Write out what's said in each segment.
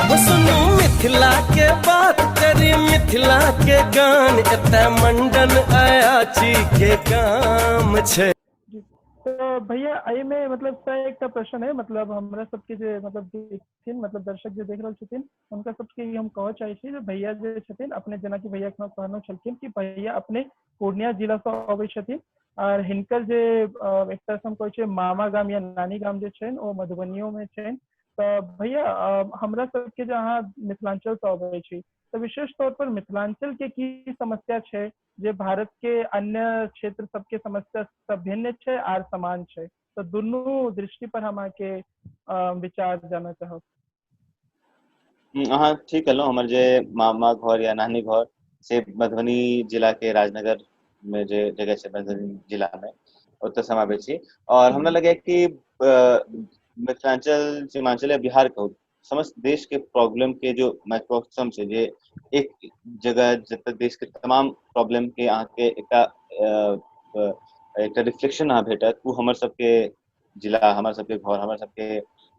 हो सुनू मिथिला के बात करी, मिथिला के गान, एतय मंडन अयाची के काम छै। जी। तऽ भैया एहिमे मतलब सर एकटा प्रश्न है, मतलब हमरा सबके जे मतलब देखथिन, मतलब दर्शक जे देख रहल छथिन, हुनका सबके ई हम कहऽ चाहै छी जे भैया जे छथिन अपने, जेनाकि भैया एखनो कहने छलखिन कि भैया अपने पूर्णिया जिलासँ अबै छथिन आर हिनकर जे एक तरहसँ हम कहै छियै मामा गाम या नानी गाम जे छनि ओ मधुबनियोमे छनि। तऽ भैया हमरा सबके जे अहाँ मिथिलाञ्चलसँ अबै छी तऽ विशेष तौर पर मिथिलाञ्चल के की समस्या छै जे भारत के अन्य क्षेत्र सबके समस्या सब भिन्न छै आर समान छै, तऽ दुनू दृष्टि पर हम अहाँके विचार जानऽ चाहब। अहाँ ठीक कहलहुँ। हमर जे मामा घर या नानी घर से मधुबनी जिला के राजनगर मे जे जगह छै मधुबनी जिला मे, ओतऽ से हम आबै छी। और हमरा लगैया कि मिथिलांचल, सीमांचल या बिहार कहू, समस्त देश के प्रॉब्लम के जो माइक्रोकॉस्म छै, जे एक जगह जतऽ देश के तमाम प्रॉब्लम के अहाँके एकटा एकटा रिफ्लेक्शन अहाँ भेटत, ओ हमर सबके जिला, हमर सबके घर, हमर सबके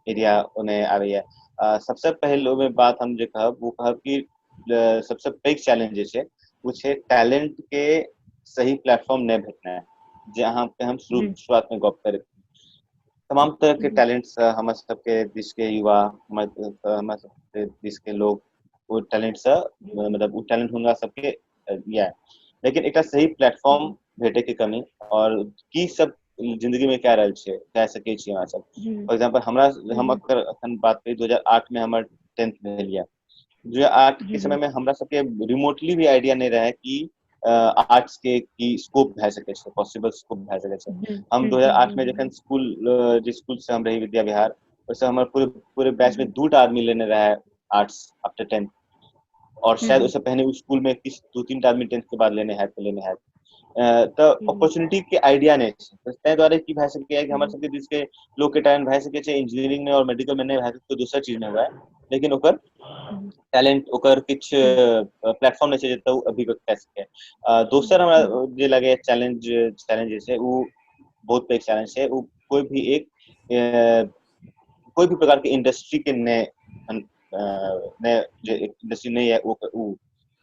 एरिया ओहिमे आबैया। सबसे पहिल ओहिमे बात हम जे कहब ओ कहब कि सबसे पैघ चैलेंज जे छै ओ छै टैलेंट के सही प्लेटफॉर्म नहि भेटनाइ, जे अहाँके हम शुरुआत में गप करै। तमाम तरह के टैलेंट से हमर सबके दिस के युवा, हमर सबके दिस के लोग ओ टैलेंट से, मतलब ओ टैलेंट हुनका सबके या, लेकिन एकटा सही प्लेटफॉर्म भेटे के कमी। और की सब जिंदगी में कए रहल छियै, कए सकै छी अहाँ सब। फॉर एग्जाम्पल हमरा, हम अगर अखन बात करी, 2008 में हमर 10th भेल यऽ। 2008 के समय में हमरा सबके रिमोटली भी आइडिया नहि रहै कि आर्ट्स के की स्कोप भए सकै छै, पॉसिबल स्कोप भए सकै छै। हम 2008 में जखन स्कूल, जे स्कूल से हम रही विद्या विहार, ओहिसँ हमर पूरे पूरे बैच में दूटा आदमी लेने रहे आर्ट्स आफ्टर 10th, और शायद ओहिसँ पहिने उस स्कूल में किछु दू तीन टा आदमी 10th के बाद लेने हैत, लेने हैत। तऽ अपॉर्चुनिटी के आइडिया नहि छै। ताहि दुआरे की भए सकैए कि हमर सबके दिस के लोक के टैलेंट भए सकै छै इंजीनियरिंग में और मेडिकल में, नहि भए सकै दोसर चीज में हुए, लेकिन ओकर टैलेंट, ओकर किछु प्लेटफॉर्म नहि छै जतऽ ओ अभिव्यक्त कए सकै। दोसर हमरा जे लगैए चैलेंज, चैलेंज जे छै ओ बहुत पैघ चैलेंज छै। ओ कोई भी एक कोई भी प्रकार के इंडस्ट्री के नहि नहि जे इंडस्ट्री नहि है, ओ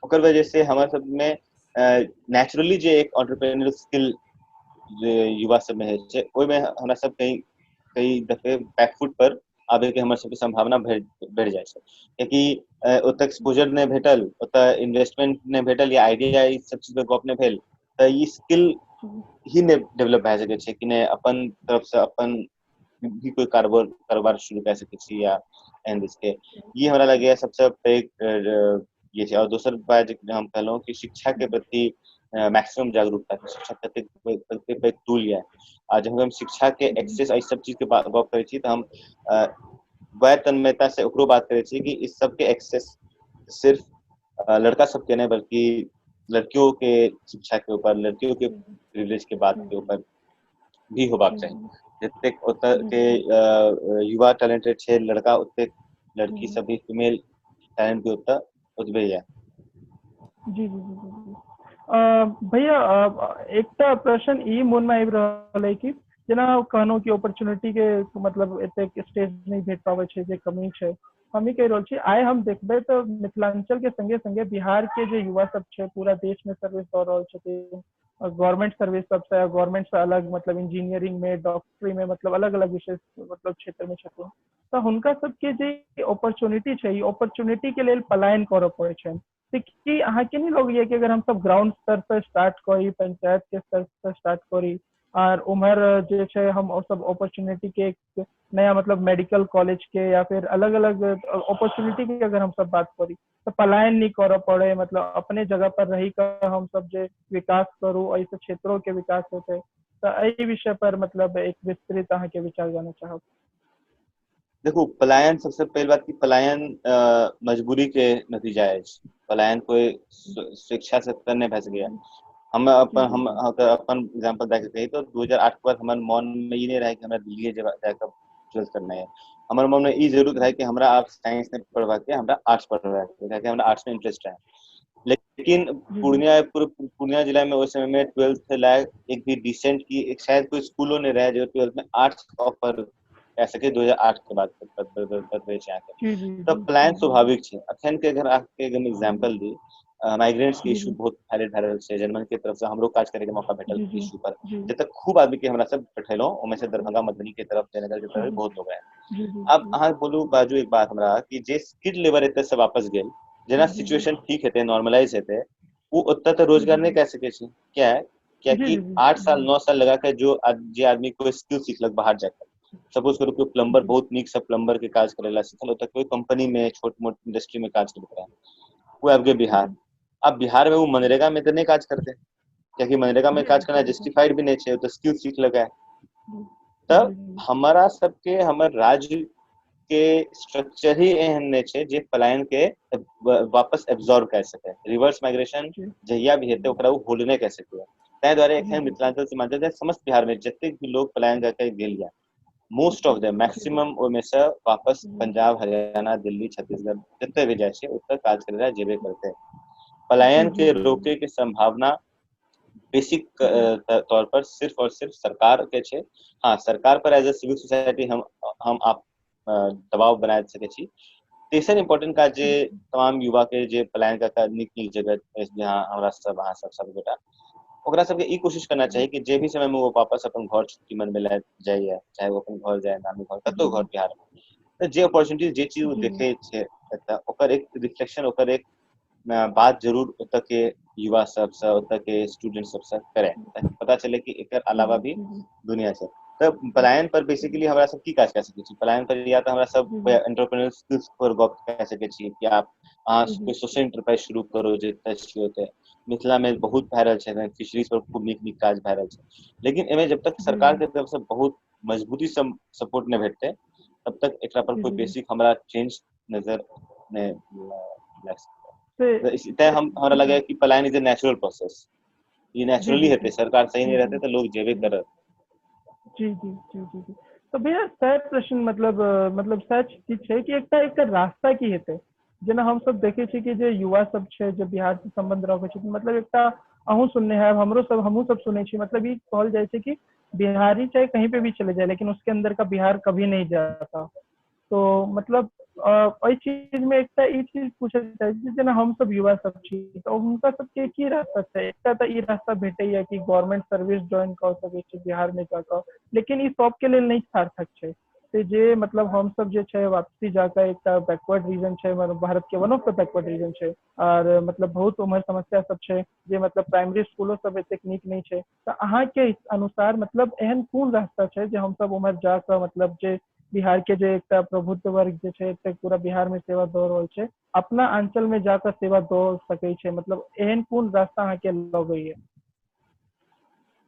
ओकर वजह से हमर सबमे नेचुरली जे एक एंटरप्रेन्योरल स्किल जे युवा सबमे होइ छै, ओहिमे हमरा सब कई कई दफे बैकफुट पर आबे के हमर सबके संभावना बढ़ि जाइ छै, कियाकि ओतऽ एक्सपोजर नहि भेटल, ओतऽ इन्वेस्टमेंट नहि भेटल या आइडिया ई सब चीज पर गप नहि भेल, तऽ ई स्किल ही नहि डेवलप भए सकै छै कि नहि अपन तरफ से अपन भी कोई कारोबार कारोबार शुरू कए सकै छी या एहन दिसके। ई हमरा लगैया सबसँ पैघ ये छै। और दोसर बात जे हम कहलहुँ कि शिक्षा के प्रति मैक्सिमम जागरूकता, शिक्षा कतेक कतेक पैघ टूल यऽ। आ जब हम शिक्षा के एक्सेस एहि सब चीज के गप करै छी तऽ हम वएह तन्मयता से ओकरो बात करै छी कि इस सब के एक्सेस सिर्फ लड़का सबके नहि बल्कि लड़कियों के शिक्षा के ऊपर, लड़कियों के प्रिविलेज के बात के ऊपर भी होबाक चाही। जतेक ओतऽ के युवा टैलेंटेड छै लड़का, ओतेक लड़की सब भी, फीमेल टैलेंट भी ओतऽ ओतबे यऽ। जी जी जी जी। भैया, एकटा प्रश्न ई मोन मे आबि रहल है कि जेना कहलहुँ कि अपॉर्चुनिटी के मतलब एतेक स्टेज नहि भेट पाबै छै, जे कमी छै, हम ई कहि रहल छी, आइ हम देखबै तऽ मिथिलांचल के संगे संगे बिहार के जे युवा सब छै पूरा देश मे सर्विस दऽ रहल छथिन, गवर्नमेंट सर्विस सबसँ, गवर्नमेंट से अलग मतलब इंजीनियरिंग में, डॉक्टरी में, मतलब अलग अलग विशेष मतलब क्षेत्र में छथिन, तऽ हुनका सबके जे अपॉर्चुनिटी छै, ई अपॉर्चुनिटी के लेल पलायन करऽ पड़ै छनि। तऽ की अहाँके नहि लगैया कि अगर हमसब ग्राउंड स्तर से स्टार्ट करी, पंचायत के स्तर से स्टार्ट करी आर उम्हर जे छै हम सब अपॉर्चुनिटी के एक नया मतलब मेडिकल कॉलेज के या फिर अलग अलग अपॉर्चुनिटी के अगर हम सब बात करी तऽ पलायन नहि करऽ पड़े, मतलब अपने जगह पर रही कऽ हम सब जे विकास करू, एहिसँ क्षेत्रों के विकास होतै, तऽ एहि विषय पर मतलब एक विस्तृत अहाँके विचार जानऽ चाहब। देखू, पलायन सबसे पहिल बात कि पलायन मजबूरी के नतीजा अछि। पलायन कोई स्वेच्छा से तऽ नहि भए सकैया। हम अपन हम अगर अपन एग्जांपल दए के कही तऽ 2008 के बाद हमर मन में ई नहि रहै कि हमरा दिल्ली जाके ट्वेल्थ करना है। हमर मन में ई जरूर रहै कि हमरा आब साइंस नहि पढ़बाक है, हमरा आर्ट्स पढ़बाक है, कियाकि हमरा आर्ट्स में इंटरेस्ट है। लेकिन पूर्णिया पूर्णिया जिला में उस समय में 12th लायक एक भी डिसेंट की एक शायद कोई स्कूलों नहीं रहा जो 12th में आर्ट्स ऑफर कह सकै 2008 के बाद बतबै छी अहाँके। जी जी तऽ जी पलायन स्वाभाविक छै। अखन के अगर अहाँके हम एग्जाम्पल दी, माइग्रेंट्स के जी इशू जी बहुत हाईलाइट भए रहल छै। जर्मन के तरफ से हमरो काज करे के मौका भेटल जी जी इशू पर, जी जतऽ खूब आदमी के हमरा सब पठेलहुँ, ओहिमे से दरभंगा मधुबनी के तरफ, जयनगर के जी तरफ जी बहुत लोग आयल। जी जी आब जी अहाँ बोलू बाजू एक बात हमरा कि जे स्किल्ड लेबर एतऽ से वापस गेल, जेना जी जी सिचुएशन ठीक हेतै, नॉर्मलाइज हेतै, ओ ओतऽ तऽ रोजगार जी नहि कए सकै छै। किया? जी कियाकि जी जी 8 साल जी 9 साल लगा के जो जे आदमी कोई स्किल सिखलक बाहर जाकर, सपोज करू कोई प्लम्बर जी बहुत नीक से प्लम्बर के काज करे ला सिखल, ओतऽ कोई कंपनी में छोट मोट इंडस्ट्री में काज करैत रहे, ओ आबि गेल बिहार। जी अब बिहार में वो मनरेगा में तऽ नहि काज करतै, कियाकि मनरेगा में जी काज करना जी जस्टिफाइड भी नहि छै, ओ तऽ स्किल सिखलक है। जी तऽ जी जी हमारा सबके, हमर राज्य के स्ट्रक्चर ही एहन नहि छै जे पलायन के वापस एब्जॉर्ब कर सके। रिवर्स माइग्रेशन जी जहिया भी हेतै ओकरा ओ होल्ड नहि कर सकैए। ताहि दुआरे जी एखन जी मिथिलांचल सीमांचल चाहे समस्त बिहार में जतेक भी लोग पलायन करके गेल या, मोस्ट ऑफ देम, जी मैक्सिमम ओहिमे से वापस जी पंजाब, हरियाणा, दिल्ली, छत्तीसगढ़ जते भी जाइ छै ओतऽ काज करै लए जेबे करतै। जी पलायन जी के जी रोके के संभावना बेसिक जी तौर पर सिर्फ और सिर्फ सरकार के छै। हाँ, सरकार पर एज ए सिविल सोसाइटी हम आप दबाव बना सकै छी। तेसर इम्पोर्टेंट काज जे तमाम युवा के जे पलायन कऽ के नीक नीक जगह जहाँ हमरा सब अहाँ सब सब गोटा, ओकरा सबके ई कोशिश करना चाही कि जे भी समय में वो वापस अपन घर छुट्टी मनबै लए जाइया, चाहे वो अपन घर जाय, नानी घर, कतौ घर बिहार में, तऽ जे अपॉर्चुनिटी जे चीज ओ जी देखै छै एतऽ, ओकर एक रिफ्लेक्शन, ओकर एक बात जरूर ओतऽ के युवा सबसँ, ओतऽ के स्टूडेंट सबसँ करे, ताकि पता चले कि एकर अलावा भी जी जी दुनिया छै। तऽ पलायन पर बेसिकली हमरा सब की काज कर सकै छी? पलायन पर या तऽ हमरा सब जी एंटरप्रेन्योर स्किल्स पर गप कए सकै छी कि आप अहाँ जी कोई सोशल एंटरप्राइज शुरू करू जे छियै ओतऽ। मिथिला में बहुत भए रहल छै, फिशरीज पर खूब नीक नीक काज भए रहल छै, लेकिन एहिमे जब तक जी सरकार के तरफ से बहुत मजबूती से सपोर्ट नहि भेटतै, तब तक एकरा पर जी कोई जी बेसिक हमरा चेंज नजर नहि लागि से सकैए। तैं हम हमरा लगैए कि पलायन is a natural process, ई जी नेचुरली जी हेतै, सरकार सही नहि जी रहतै तऽ लोग जेबे करत। जी जी जी जी जी तऽ भैया सएह प्रश्न मतलब मतलब सएह चीज छै कि एकटा एकटा रास्ता की हेतै। जेना हमसब देखै छी कि जे युवा सब छै जे बिहार से सम्बन्ध रखै छथिन, मतलब एकटा अहूँ सुनने हैब, हमरो सब हमहूँ सब सुनै छी, मतलब ई कहल जाइ छै कि बिहारी चाहे कहीं पे भी चले जाए लेकिन उसके अंदर का बिहार कभी नहीं जाता। तो मतलब एहि चीज में एकटा ई चीज पूछै चाहै छी, जेना हमसब युवा सब छी तऽ हुनका सबके की रास्ता छै? एकटा तऽ ई रास्ता भेटैया कि गवर्नमेंट सर्विस ज्वाइन कऽ सकै छी बिहार में जाकऽ, लेकिन ई सबके लेल नहि सार्थक छै। से जे मतलब हमसब जे छै वापसी जाकऽ एकटा बैकवर्ड रीजन छै, मतलब भारत के one of the backward region छै, और मतलब बहुत उम्हर समस्या सब छै जे मतलब प्राइमरी स्कूलो सब एतेक नीक नहि छै। तऽ अहाँके अनुसार मतलब एहन कोन रास्ता छै जे हमसब उम्हर जाकऽ मतलब जे बिहार के जे एकटा प्रबुद्ध वर्ग जे छै एते पूरा बिहार में सेवा दऽ रहल छै, अपना अंचल में जाकऽ सेवा दऽ सकै छै, मतलब एहन कोन रास्ता अहाँके लगैया?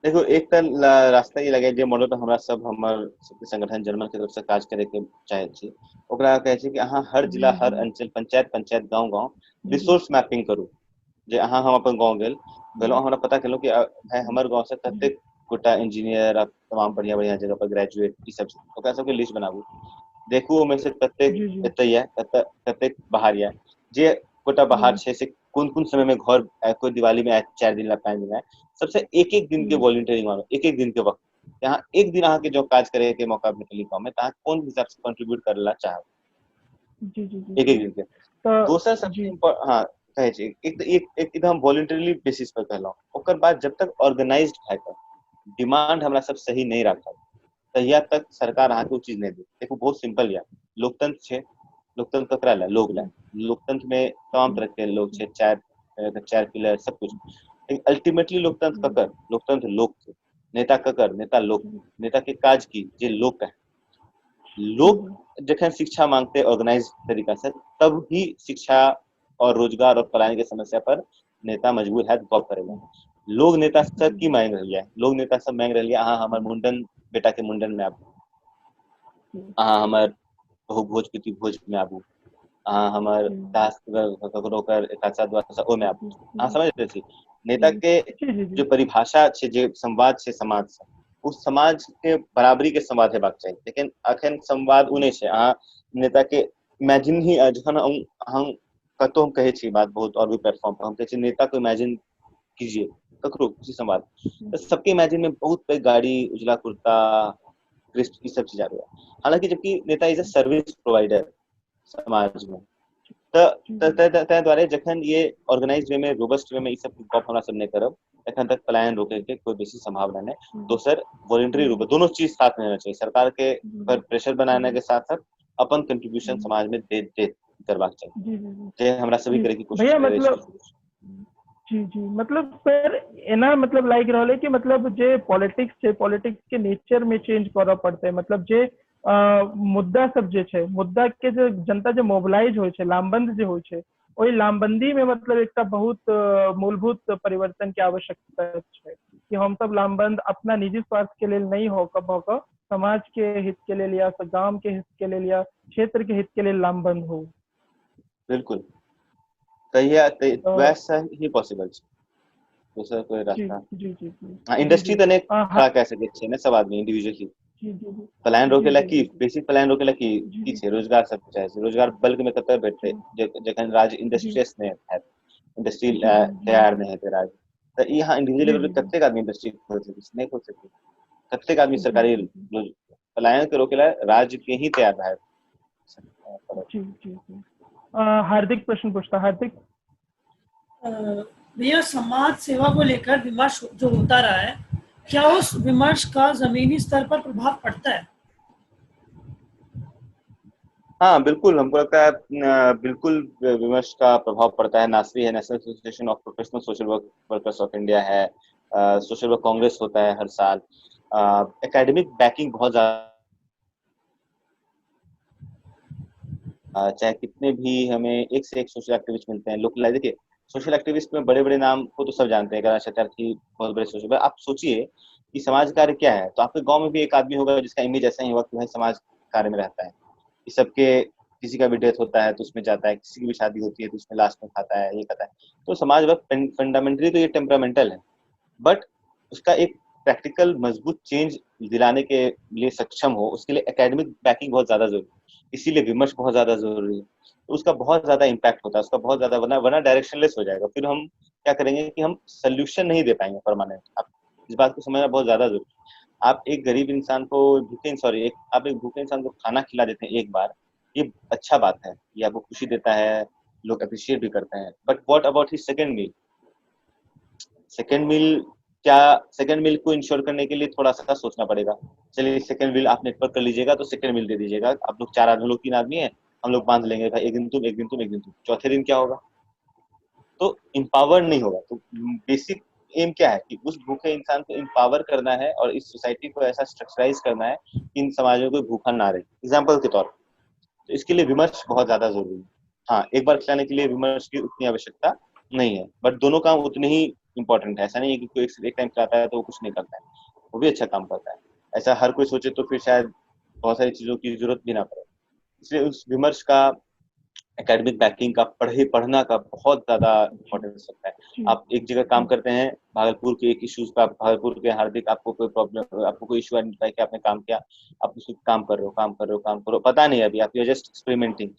देखो, एक तऽ रास्ता ई लगैया जे मॉडल पर हमरा सब हमर सबके संगठन जर्मन के तरफ से काज करे के चाहे छी, ओकरा कहै छै कि अहाँ हर जिला, हर अंचल, पंचायत पंचायत, गाँव गाँव रिसोर्स मैपिंग करू। जे अहाँ हम अपन गाँव गेलहुँ, हमरा पता केलहुँ कि भाय हमर गाँव से कतेक गोटा इंजीनियर आ तमाम बढ़िया बढ़िया जगह पर ग्रेजुएट ई सब छै, ओकरा सबके लिस्ट बनाबू, देखू ओहिमे से कतेक जी जी एतऽ यऽ, कतेक बाहर यऽ, जे गोटा बाहर जी छै से कोन कोन समय में घर कोई दिवाली में आयत 4 दिन ला 5 दिन आयत, सबसे एक एक दिन के वॉलंटियरिंग मांगू, एक एक दिन के वक्त, यहाँ एक दिन अहाँ के जो काज करे के मौका भेटल गाँव में, तऽ अहाँ कोन हिसाब से कंट्रीब्यूट करे ला चाहब, जी जी जी एक एक दिन के। तऽ दोसर सबसे जी हाँ कहै छी, एक तऽ एक एक हम वॉलंटरीली बेसिस पर कहलहुँ, ओकर बाद जब तक ऑर्गेनाइज्ड भए कऽ डिमांड हमरा सब सही नहि राखब तहिया तक सरकार अहाँके ओ चीज नहि देत। देखू बहुत सिंपल यऽ, लोकतंत्र छै, लोकतंत्र ककरा लए? लोग लए। लोकतंत्र में तमाम तरह के लोग छै, चार पिलर सब कुछ, लेकिन अल्टीमेटली लोकतंत्र ककर? लोकतंत्र लोक के। नेता ककर? नेता लोक। नेता के काज की? जे लोक है। लोक जखन शिक्षा मांगते ऑर्गेनाइज तरीका से, तब ही शिक्षा और रोजगार और पलायन के समस्या पर नेता मजबूर है गप करेगा। लोग नेता से की मांग रही है? लोग नेता सब मांग रही है अहाँ हमर मुंडन, बेटा के मुंडन में आबू, अहाँ हमर बहु भोज पितृ भोज में आबू, अहाँ हमर दास ककरो ओकर एकादशा द्वादशा ओहिमे आबू। अहाँ समझ रहल छी नेता के जी जे परिभाषा छै, जे संवाद छै समाज से, उस समाज के बराबरी के संवाद हेबाक चाही, लेकिन अखन संवाद ओ नहि छै। अहाँ नेता के इमेजिन ही, जखन हम कतौ हम कहै छी बात बहुत और भी प्लेटफॉर्म पर हम कहै छी नेता को इमेजिन कीजिए ककरो किसी संवाद, तऽ सबके इमेजिन में बहुत पैघ गाड़ी, उजला कुर्ता, उत्कृष्ट ई सब चीज आबैया। हालांकि जबकि नेता is a service provider समाज में, तऽ दुआरे जखन ये ऑर्गेनाइज वे में, रोबस्ट वे में ई सब गप हमरा सब नहि करब, एखन तक पलायन रोके के कोई बेसी संभावना नहीं। दोसर वॉलेंटरी रूप, दोनों चीज साथ में होना चाहिए, सरकार के पर प्रेशर बनाने के साथ साथ अपन कंट्रीब्यूशन समाज में दे दे करबाक चाहिए, जे हमरा सभी करे की कोशिश करे। मतलब जी जी, मतलब सर एना मतलब लागि रहल है कि मतलब जे पॉलिटिक्स छै, पॉलिटिक्स के नेचर में चेंज करऽ पड़तै। मतलब जे मुद्दा सब जे छै, मुद्दा के जे जनता जे मोबिलाइज होइ छै, लामबंद जे होइ छै, ओहि लामबंदी में मतलब एकटा बहुत मूलभूत परिवर्तन के आवश्यकता छै कि हम सब लामबंद अपना निजी स्वार्थ के लेल नहीं होकर भऽ कऽ समाज के हित के लेल या गाम के हित के लेल या क्षेत्र के हित के लेल लामबंद हो। बिल्कुल, तहिया वैसा ही पॉसिबल छै, दोसर कोई रास्ता। जी जी जी, हां, इंडस्ट्री त नहि खड़ा कऽ सकै छै ने सब आदमी इंडिविजुअली। पलायन रोके ला की बेसिक पलायन रोके ला की की छै, रोजगार सब चाहे छै, रोजगार बल्क में कतऽ भेटतै जखन राज्य इंडस्ट्रियस नहि हैत, इंडस्ट्री तैयार नहि हेतै राज्य, तऽ ई अहाँ इंडिविजुअल लेवल पे कतेक आदमी इंडस्ट्री खोल सकै छै, नहि खोल सकै, कतेक आदमी सरकारी पलायन के रोके ला राज्य के ही तैयार रहे। जी जी जी, हार्दिक प्रश्न पूछता। हार्दिक भैया, समाज सेवा को लेकर विमर्श जो होता रहा है, क्या उस विमर्श का जमीनी स्तर पर प्रभाव पड़ता है? हाँ बिल्कुल, हमको लगता है बिल्कुल विमर्श का प्रभाव पड़ता है। नासवी है, national association of professional social work workers of India है, सोशल वर्क कांग्रेस होता है हर साल, एकेडमिक बैकिंग बहुत ज्यादा, चाहे कितने भी हमें एक से एक सोशल एक्टिविस्ट मिलते हैं लोकलाइज। देखिए सोशल एक्टिविस्ट में बड़े बड़े नाम को तो सब जानते हैं, कैलाश सत्यार्थी बहुत बड़े सोशल। आप सोचिए कि समाज कार्य क्या है, तो आपके गांव में भी एक आदमी होगा जिसका इमेज ऐसा ही होगा कि भाई समाज कार्य में रहता है, इस सबके किसी का भी डेथ होता है तो उसमें जाता है, किसी की भी शादी होती है तो उसमें लास्ट में खाता है, ये खाता है। तो समाज वर्क फंडामेंटली तो ये टेम्परामेंटल है, बट उसका एक प्रैक्टिकल मजबूत चेंज दिलाने के लिए सक्षम हो, उसके लिए एकेडमिक बैकिंग बहुत ज्यादा जरूरी है, इसीलिए विमर्श बहुत ज्यादा जरूरी है। तो उसका बहुत ज्यादा इम्पैक्ट होता है, उसका बहुत ज्यादा, वरना वरना डायरेक्शनलेस हो जाएगा। फिर हम क्या करेंगे कि हम सोल्यूशन नहीं दे पाएंगे परमानेंट। आप इस बात को समझना बहुत ज्यादा जरूरी है। आप एक गरीब इंसान को भूखे सॉरी आप एक भूखे इंसान को खाना खिला देते हैं एक बार, ये अच्छा बात है, ये आपको खुशी देता है, लोग अप्रिशिएट भी करते हैं, but what about his second meal? Second meal क्या, सेकंड मील को इंश्योर करने के लिए थोड़ा सा सोचना पड़ेगा। चलिए सेकंड मील आप नेटवर्क कर लीजिएगा तो सेकंड मील दे दीजिएगा, आप लोग 4 आदमी, लोग 3 आदमी है, हम लोग बांध लेंगे भाई, एक दिन तुम, एक दिन तुम, एक दिन तुम, चौथे दिन क्या होगा? तो एम्पावर नहीं होगा। तो बेसिक एम क्या है कि उस भूखे इंसान को एम्पावर करना है और इस सोसाइटी को ऐसा स्ट्रक्चराइज करना है कि इन समाज में कोई भूखा ना रहे, एग्जाम्पल के तौर पर। तो इसके लिए विमर्श बहुत ज्यादा जरूरी है। हाँ, एक बार खिलाने के लिए विमर्श की उतनी आवश्यकता नहीं है, बट दोनों काम उतने ही इम्पोर्टेंट है। ऐसा नहीं है कि कोई एक टाइम खिलाता है तो वो कुछ नहीं करता है, वो भी अच्छा काम करता है। ऐसा हर कोई सोचे तो फिर शायद बहुत सारी चीजों की जरूरत भी ना पड़े। इसलिए उस विमर्श का, एकेडमिक बैकिंग का, पढ़ना का बहुत ज्यादा इम्पोर्टेंस रखता है। आप एक जगह काम करते हैं, भागलपुर के एक इश्यूज पे, आप भागलपुर के हार्दिक, आपको कोई प्रॉब्लम, आपको कोई इशू आइडेंटिफाई किया, आपने काम किया, आप उसको काम कर रहे हो, काम कर रहे हो, काम कर रहे हो, पता नहीं अभी आप you just experimenting,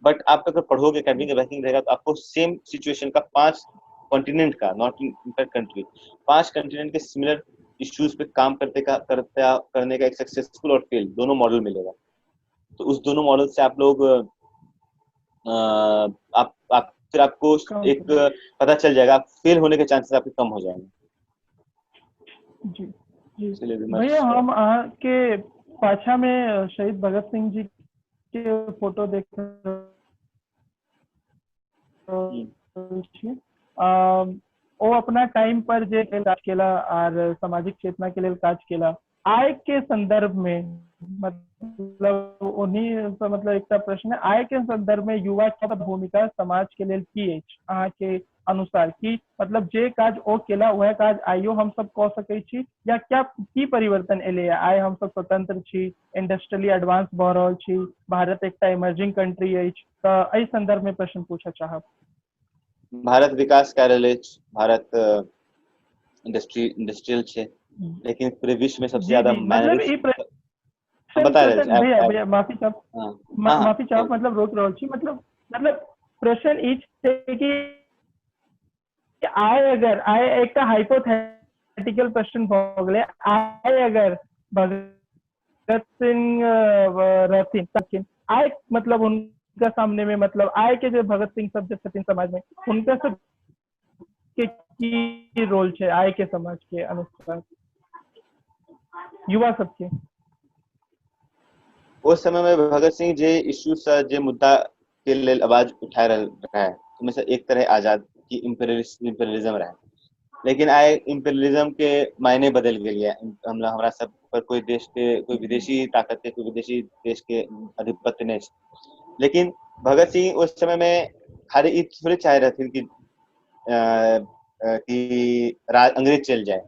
but आप अगर पढ़ोगे, एकेडमिक बैकिंग रहेगा तो आपको सेम सिचुएशन का 5 कॉन्टिनेंट का, not in fact country, 5 continent के सिमिलर इश्यूज पे काम करने का एक सक्सेसफुल और फेल दोनों मॉडल मिलेगा। तो उस दोनों मॉडल से आप लोग आप फिर आपको एक पता चल जाएगा, फेल होने के चांसेस आपके कम हो जाएंगे। जी जी भैया, हम के पाछा में शहीद भगत सिंह जी के फोटो देख ओ अपना टाइम पर जे काज केला और सामाजिक चेतना के लिए काज केला, आय के संदर्भ में मतलब उन्हीं मतलब एक प्रश्न है, आय के संदर्भ में युवा के भूमिका समाज के लिए की अछि अहाँ के अनुसार? की मतलब जे काज ओ केला वह काज आइयो हम सब कऽ सकै छी या क्या की परिवर्तन एलै? आइ हम सब स्वतंत्र छी, इंडस्ट्रियली एडवांस भऽ रहल छी, भारत एकटा इमर्जिंग कंट्री अछि, तऽ एहि संदर्भ में प्रश्न पूछऽ चाहब। भारत विकास कए रहल अछि, भारत इंडस्ट्रियल छै, लेकिन पूरे विश्व में सबसे ज्यादा मतलब बता रहे भैया, माफी चाहब, मतलब रोक रहल छी, मतलब प्रश्न ई छै कि आइ अगर आइ एकटा हाइपोथेटिकल प्रश्न भऽ गेलै, आइ अगर भगत भगत सिंह रहथिन आइ मतलब हुनका सामने में मतलब आइ के जे भगत सिंह सब जे छथिन समाज में, हुनका सब के की रोल छै आइ के समाज के अनुसार युवा सबके? ओ समय में भगत सिंह जे इश्यू से जे मुद्दा के लेल आवाज उठा रहल रहे, उसमें से एक तरह आजाद की इम्पीरियलिज्म रहे। लेकिन आइ इम्पीरियलिज्म के मायने बदल गेल है। हमरा हमरा सब पर कोई देश के, कोई विदेशी ताकत के, कोई विदेशी देश के आधिपत्य नहीं छै। लेकिन भगत सिंह उस समय में खाली ई थोड़े चाहे रहथिन कि कि अंग्रेज चल जाए।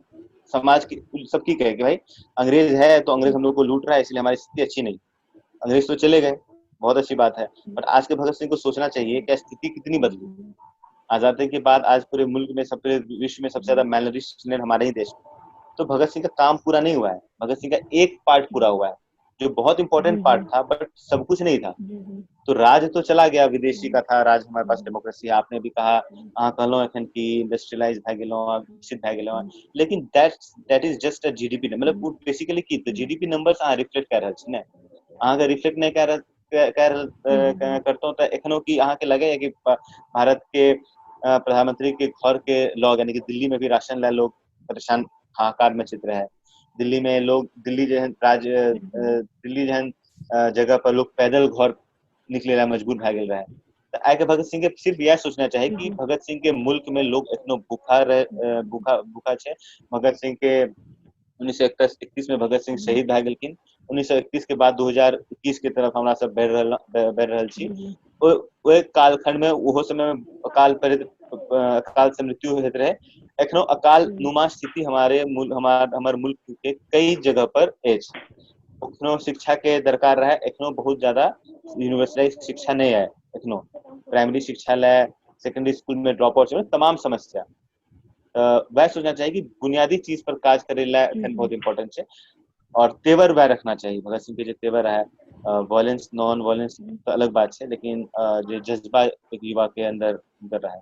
समाज की सब की कहे कि भाई अंग्रेज है तो अंग्रेज हम लोग को लूट रहा है, इसलिए हमारी स्थिति अच्छी नहीं। अंग्रेज तो चले गए, बहुत अच्छी बात है, बट आज के भगत सिंह को सोचना चाहिए कि स्थिति कितनी बदली। आजादी के बाद आज पूरे मुल्क में, सब पूरे विश्व में सबसे ज्यादा मैलनरिश्ड हमारे ही देश में। तो भगत सिंह का काम पूरा नहीं हुआ है, भगत सिंह का एक पार्ट पूरा हुआ है जो बहुत इंपॉर्टेंट पार्ट था, बट सब कुछ नहीं था। तो राज तो चला गया, विदेशी का था राज, हमारे पास डेमोक्रेसी है। आपने भी कहा, अहाँ कहलहुँ एखन कि इंडस्ट्रियलाइज भए गेलहुँ, विकसित भए गेलहुँ, लेकिन that is just a GDP. मतलब ओ बेसिकली की तऽ जीडीपी नंबर्स अहाँ रिफ्लेक्ट कए रहल छी ने, अहाँके रिफ्लेक्ट नहि कए रहल करतहुँ तऽ एखनो की अहाँके लगैया कि भारत के प्रधानमंत्री के घर के लग यानी कि दिल्ली में भी राशन ला लोग परेशान हाहाकार मचित रहे। दिल्ली में लोग, दिल्ली जेहन राज्य, दिल्ली जेहन जगह पर लोग पैदल घर निकले ला मजबूर भए गेल रहे। तऽ आइ के भगत सिंह के सिर्फ इएह सोचना चाही कि भगत सिंह के मुल्क में लोग एखनो भूखा रहे, भूखा भूखा छै। भगत सिंह के 1931 में भगत सिंह शहीद भए गेलखिन। 1931 के बाद 2021 के तरफ हमरा सब बढ़ि रहल छी। ओहि कालखंड में, ओहो समय में अकाल पड़ित, अकाल से मृत्यु होइत रहे। एखनो अकाल नुमा स्थिति हमारे हमर मुल्क के कई जगह पर अछि। एखनो शिक्षा के दरकार रहे, एखनो बहुत ज्यादा यूनिवर्सलाइज शिक्षा नहीं है। एखनो प्राइमरी शिक्षा ले सेकेंडरी स्कूल में ड्रॉप आउट, तमाम समस्या। वह सोचना चाहिए कि बुनियादी चीज पर काज करे ला एखन बहुत इम्पोर्टेंट है और तेवर वह रखना चाहिए। भगत सिंह के जो तेवर है, वॉयलेंस नॉन वॉयलेंस तो अलग बात है, लेकिन जो जज्बा एक युवा के अंदर अंदर रहा है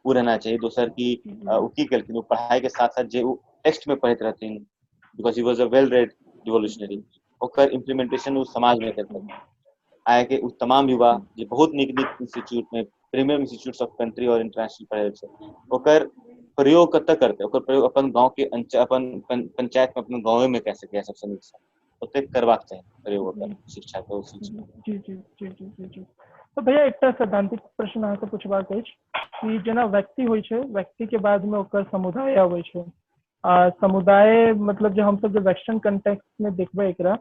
वो रहना चाहिए। दोसर की वो की केलखिन, वो पढ़ाई के साथ साथ जे टेक्स्ट में पढ़ैत रहथिन, because he was a well read revolutionary, ओकर इम्प्लीमेंटेशन वो समाज में करते आय के तमाम युवा जे बहुत नीक नीक इंस्टीट्यूट में, प्रीमियम इंस्टीट्यूट ऑफ कंट्री और इंटरनेशनल पढ़ल छै, ओकर प्रयोग कतऽ करतै? ओकर प्रयोग अपन गाँव के अपन पंचायत में, अपन गाँवे में कऽ सकैए सबसँ नीक से, ओतेक करबाक चाही प्रयोग ओकर शिक्षा के उस चीज। जी जी जी जी जी जी। तऽ भैया एकटा सैद्धांतिक प्रश्न अहाँसँ पुछबाक अछि कि जेना व्यक्ति होइ छै, व्यक्ति के बाद में ओकर समुदाय अबै छै, आ समुदाय मतलब जे हमसब जे वेस्टर्न कंटेक्स्ट में देखबै एकरा,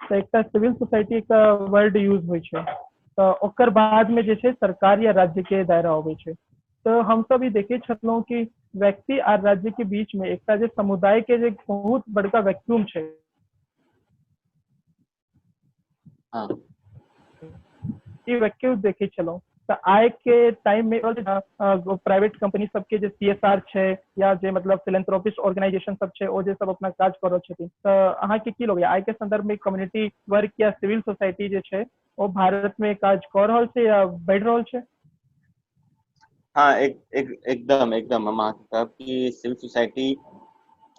तऽ एकटा सिविल सोसाइटी के वर्ड यूज होइ छै, तऽ ओकर बाद में जे छै सरकार या राज्य के दायरा अबै छै। तऽ हमसब ई देखै छलहुँ कि व्यक्ति आ राज्य के बीच में एकटा जे समुदाय के जे बहुत बड़का वैक्यूम छै, ई वैक्यूम देखै छलहुँ। तऽ आइ के टाइम में प्राइवेट कंपनी सबके जे सीएसआर छै या जे मतलब फिलेंथ्रोपिस्ट ऑर्गेनाइजेशन सब छै, ओ जे सब अपना काज कर रहल छथिन, तऽ अहाँके की लगैया आइ के संदर्भ में कम्युनिटी वर्क या सिविल सोसाइटी जे छै ओ भारत में काज कऽ रहल छै या बढ़ि रहल छै? हाँ, एक, एक, एकदम एकदम हम अहाँके कहब कि सिविल सोसाइटी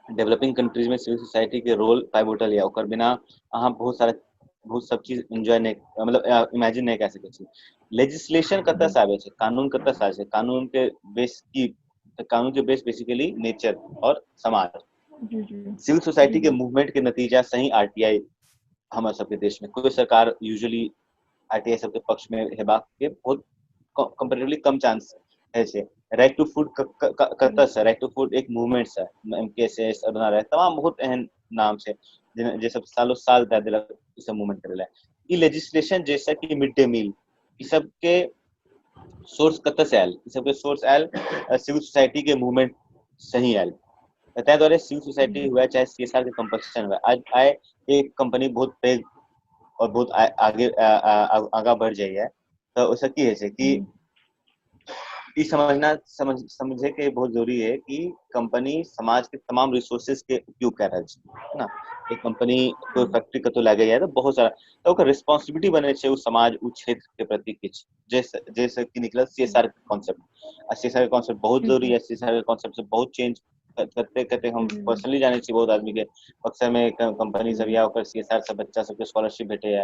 डेवलपिंग कंट्रीज में सिविल सोसाइटी के रोल पाइवोटल या ओकर बिना अहाँ बहुत सारा बहुत सब चीज एंजॉय नहीं, मतलब इमेजिन नहीं कऽ सकै छी। लेजिस्लेशन कतऽ से आबै छै, कानून कतऽ से आबै छै, कानून के बेस की, तऽ कानून के बेस बेसिकली नेचर और समाज। सिविल सोसाइटी के मूवमेंट के नतीजा सही आरटीआई हमर सबके देश में कोई सरकार यूजुअली आरटीआई सबके पक्ष में हेबाक के बहुत कंपैरेटिवली कम चांस है छै। राइट टू फूड कतऽ से, राइट टू फूड एक मूवमेंट से, एमकेएसएस, अरुणा राय, तमाम बहुत एहन नाम छै जे सब सालों साल दए देलक ई सब मूवमेंट करै ला। ई लेजिस्लेशन जैसे कि मिड डे मील, ई सब के सोर्स कतऽ से आयल? ई सबके सोर्स आयल सिविल सोसाइटी के मूवमेंट से ही आयल। ताहि दुआरे सिविल सोसाइटी हुए चाहे सीएसआर के कंपल्सन हुए, आज आइ एक कंपनी बहुत पैघ और बहुत आगे आगा बढ़ जाइए तऽ ओहिसँ की होइ छै कि ई समझना समझे के बहुत जरूरी है कि कंपनी समाज के तमाम रिसोर्सेज के उपयोग कर रहल छै, है ना। एक कंपनी कोई फैक्ट्री कतौ लागैया तऽ बहुत सारा तऽ ओकर रिस्पॉन्सिबिलिटी बनै छै ओ समाज, ओ क्षेत्र के प्रति किछु, जैसे जैसे कि निकलल सीएसआर के कॉन्सेप्ट। आ सीएसआर के कॉन्सेप्ट बहुत जरूरी है। सीएसआर के कॉन्सेप्ट से बहुत चेंज कते कते हम पर्सनली जानै छी बहुत आदमी के बक्सर में कंपनी सब या ओकर सीएसआर सब बच्चा सबके स्कॉलरशिप भेटैया,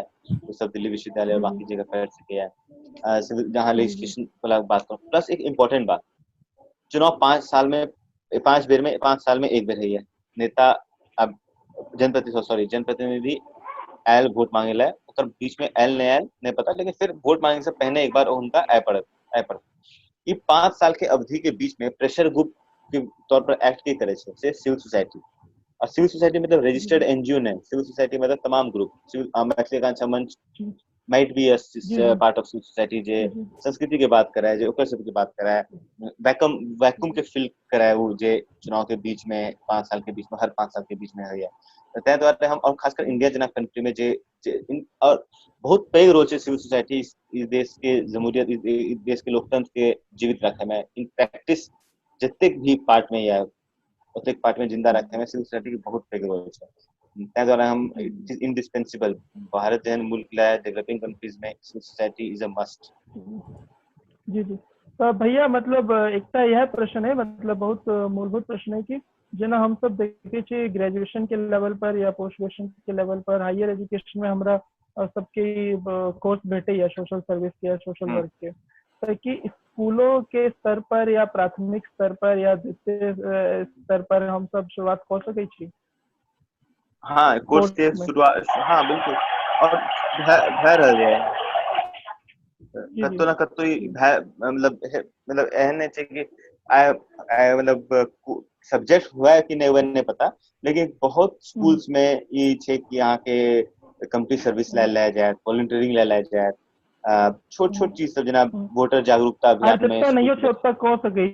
ओ सब दिल्ली विश्वविद्यालय और बाकी जगह पढ़ सकैया। जहाँ लेजिस्लेशन वाला बात करू, प्लस एक इम्पोर्टेंट बात, चुनाव 5 साल में 5 बेर में 5 साल में एक बेर होइया। नेता अब जनप्रतिनिधि, सॉरी, जनप्रतिनिधि आयल वोट मांगे ला, ओकर बीच में आयल नहीं आयल नहीं पता, लेकिन फिर वोट मांगे से पहले एक बार उनका आय पड़त, आय पड़त। ई 5 साल के अवधि के बीच में प्रेशर ग्रुप के तौर पर एक्ट के करे छै से सिविल सोसाइटी। और सिविल सोसाइटी मतलब रजिस्टर्ड एनजीओ नहीं, सिविल सोसाइटी मतलब तमाम group, civil Maithili Akanksha Manch might be a part of civil society, जे संस्कृति के बात कराए, जे ओकर सबके बात कराए, वैक्यूम वैक्यूम के फिल कराए, वो जे चुनाव के बीच में 5 साल के बीच में हर 5 साल के बीच में होइया। तऽ ताहि दुआरे हम, और खासकर इंडिया जेना कंट्री में जे और बहुत पैघ रोल छै सिविल सोसाइटी इस देश के जमहूरियत, इस देश के लोकतंत्र के जीवित रखे में, इन प्रैक्टिस जतेक भी पार्ट में या ओतेक पार्ट में जिंदा रखे में सिविल सोसाइटी के बहुत पैघ रोल छै। ताहि दुआरे हम it is indispensable, Bharat जेहन मुल्क ला डेवलपिंग कंट्रीज में civil society is a must. जी जी, तऽ भैया मतलब एकटा इएह प्रश्न है, मतलब बहुत मूलभूत प्रश्न है कि जेना हम सब देखे छी ग्रेजुएशन के लेवल पर या पोस्ट ग्रेजुएशन के लेवल पर हायर एजुकेशन में हमरा सबके कोर्स भेटैया सोशल सर्विस के या सोशल वर्क के, तऽ कि स्कूलों के स्तर पर या प्राथमिक स्तर पर या द्वितीय स्तर पर हम सब शुरुआत कऽ सकै छी? हाँ, कोर्स के शुरुआत, हाँ बिल्कुल, और भए रहल है कतो ना कतो मतलब मतलब एहन नहीं छै कि आय आय मतलब सब्जेक्ट हुआ है कि नहीं हुआ नहीं पता, लेकिन बहुत स्कूल्स में ई छै कि अहाँ के कम्युनिटी सर्विस ला लायल जायत, वॉलंटियरिंग ला लायल जायत, छोट छोट चीज सब जेना वोटर जागरूकता अभियान में नहियो छै ओतऽ कऽ सकै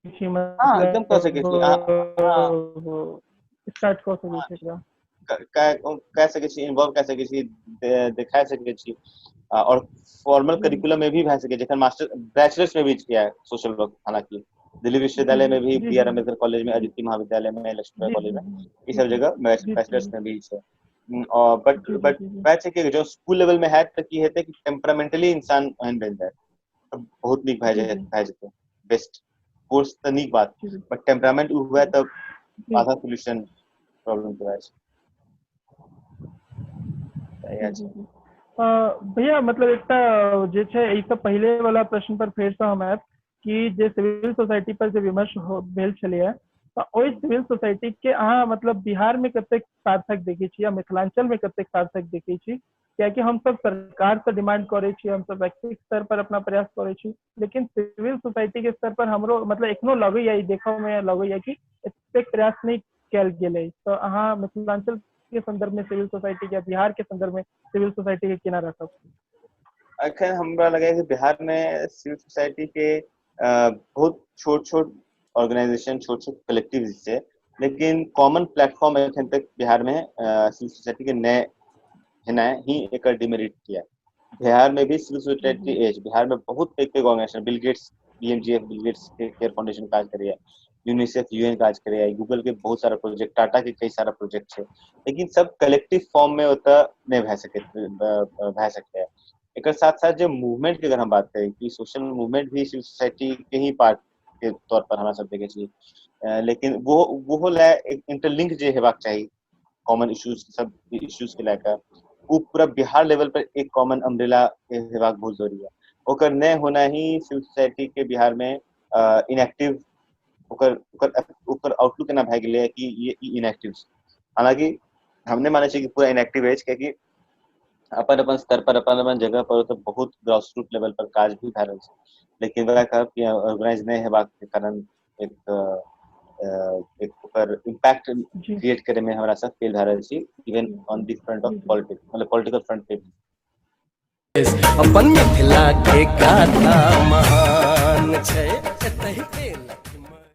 छी, हाँ एकदम कऽ सकै छी, स्टार्ट कऽ सकै छी, एकरा कह सकै छी, इन्वॉल्व कऽ सकै छी, देखा सकै छी, और फॉर्मल करिकुलम में भी भए सकै, जखन मास्टर बैचलर्स में भी किया सोशल वर्क, हालांकि दिल्ली विश्वविद्यालय में भी, बी आर अम्बेडकर कॉलेज में, अदिति महाविद्यालय में, लक्ष्मीबाई कॉलेज में, ई सब जगह बैचलर्स में भी छै। और बट बट वएह छै कि जो स्कूल लेवल में हैत तऽ की हेतै कि टेम्परामेंटली इंसान एहन बनि जायत, बहुत नीक भए जायत, भए जेतै बेस्ट कोर्स तऽ नीक बात, बट टेम्परामेंट उ हुए तऽ आधा सोल्यूशन प्रॉब्लम के भए छै। भैया मतलब एकटा जे छै एहिसँ पहिले वाला प्रश्न पर फेरसँ हम आयब कि जे सिविल सोसाइटी पर जे विमर्श भेल छलैया, तऽ ओहि सिविल सोसाइटी के अहाँ मतलब बिहार में कतेक सार्थक देखै छी या मिथिलांचल में कतेक सार्थक देखै छी? कियाकि हमसब सरकार से डिमांड करै छी, हमसब व्यक्तिगत स्तर पर अपना प्रयास करै छी, लेकिन सिविल सोसाइटी के स्तर पर हमरो मतलब एखनो लगैया, ई देखऽ में लगैया कि एतेक प्रयास नहि कयल गेल अछि। तऽ अहाँ मिथिलांचल के संदर्भ में सिविल सोसाइटी के, बिहार के संदर्भ में सिविल सोसाइटी के केना रखब? अखन हमरा लगैया कि बिहार में सिविल सोसाइटी के बहुत छोट छोट ऑर्गेनाइजेशन, छोट छोट कलेक्टिव छै, लेकिन कॉमन प्लेटफॉर्म एखन तक बिहार में सिविल सोसाइटी के नए हेनाइ ही एकर डिमेरिट किया। बिहार में भी सिविल सोसाइटी अछि, बिहार में बहुत पैघ पैघ organisation, Bill Gates, BMGF, Bill Gates के केयर फाउंडेशन काज करैया, यूनिसेफ, यूएन काज करैया, गूगल के बहुत सारा प्रोजेक्ट, टाटा के कई सारा प्रोजेक्ट छै, लेकिन सब कलेक्टिव फॉर्म में ओतऽ नहि भए सकै, भए सकैया। एकर साथ साथ जे मूवमेंट के अगर हम बात करी कि सोशल मूवमेंट भी सिविल सोसाइटी के ही पार्ट के तौर पर हमरा सब देखै छी, लेकिन वो लए इंटरलिंक जे हेबाक चाही कॉमन इश्यूज, सब इश्यूज के लए कऽ, ओ पूरा बिहार लेवल पर एक कॉमन अम्ब्रेला के हेबाक बहुत जरूरी है। ओकर नहि होना ही सिविल सोसाइटी के बिहार में इनएक्टिव, ओकर ओकर ओकर आउटलुक एना भए गेलै कि ये इनएक्टिव छै। हालांकि हम नहि मानै छियै कि पूरा इनएक्टिव अछि, कियाकि अपन अपन स्तर पर अपन अपन जगह पर तऽ बहुत ग्रास रूट लेवल पर काज भी भए रहल छै, लेकिन वएह कहब कि ऑर्गेनाइज नहि हेबाक के कारण एक एक ओकर इम्पैक्ट क्रिएट करे में हमरा सब फेल भए रहल छी, even on the front of politics, मतलब पॉलिटिकल फ्रंट पे भी। अपन मिथिला के गाथा महान छै, एतहि के